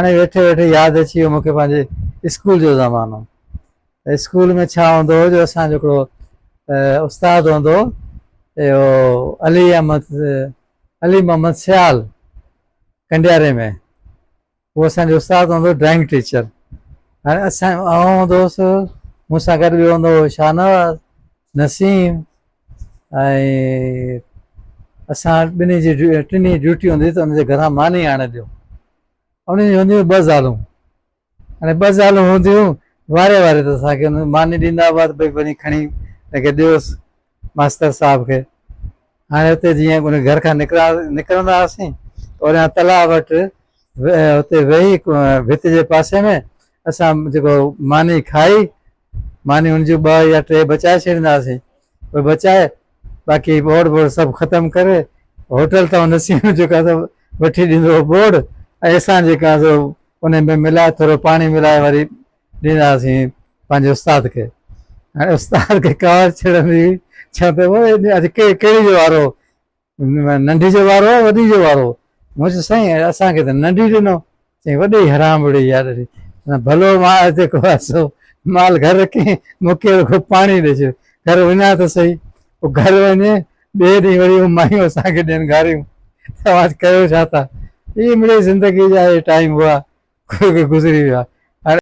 هاڻي ويٺي ويٺي ياد اچي ويو مونکي پنهنجي اسڪول جو زمانو. اسڪول ۾ ڇا هوندو هو جو اسان جو هڪڙو استاد هوندو هو اهو علي احمد علي محمد سيال ڪنڊياري ۾ هو اسان جو استاد هوندو هو ڊرائنگ ٽيچر. هاڻي اسان آئون هوندو هوس مون سان گڏ ٻيو هوندو هو شاهنواز نسيم ۽ اسان ٻنهي جي ٽنهي ڊيوٽي هوندي هئي ته ان جي گهران ماني آڻي ڏيو. انهن جون هونديون ٻه زالون. هاڻي ٻه زالون هونديون واري واري ته اسان کي ماني ڏيندا هئا ته ڀئي وڃي کڻي هن کي ڏيوس ماستر صاحب کي. هاڻي اتي جيئن ان گهر کان نڪرا نڪرندا هئاسين ته هوڏانهن تلاء وٽ اتي ويهي ڀت جي پاسي ۾ اسان جيڪو ماني کائي ماني ان جون ٻه يا ٽي بچائي ڇڏيندا هئاسين. اهي بچائي باقي ٻوڙ ٻوڙ سڀ ختم ڪري هوٽل تان نسيم جيڪو آهي سو وٺي ڏيندو هو ٻوڙ ۽ اسان جيڪا آهي سو ان ۾ ملائي ٿورو پاڻي ملائي وري ڏيندا هئاسين پنهنجي استاد کي. هاڻي استاد کي ڪاوڙ چڙهندي هئي ڇا ته اڄ ڪهڙي جو وارو ننڍي جو وارو آهي وڏي جو وارو؟ مون چيو سائين اسان کي ته ننڍي ڏنو. چيائين وڏي حرام وڙي يار ڏي ڀلو مان جيڪو آهي سو مال گهر رکي مون کي رڳو پاڻي ڏي ڇڏ گهر وڃان ته سهي. پوء گهر وڃي ٻئي ڏينهن وري اهي مايون اسان کي ڏين گاريون توهان ڪيو ڇا ٿا. هي مڙئي زندگي جا اهي ٽائيم هئا گذري ويا.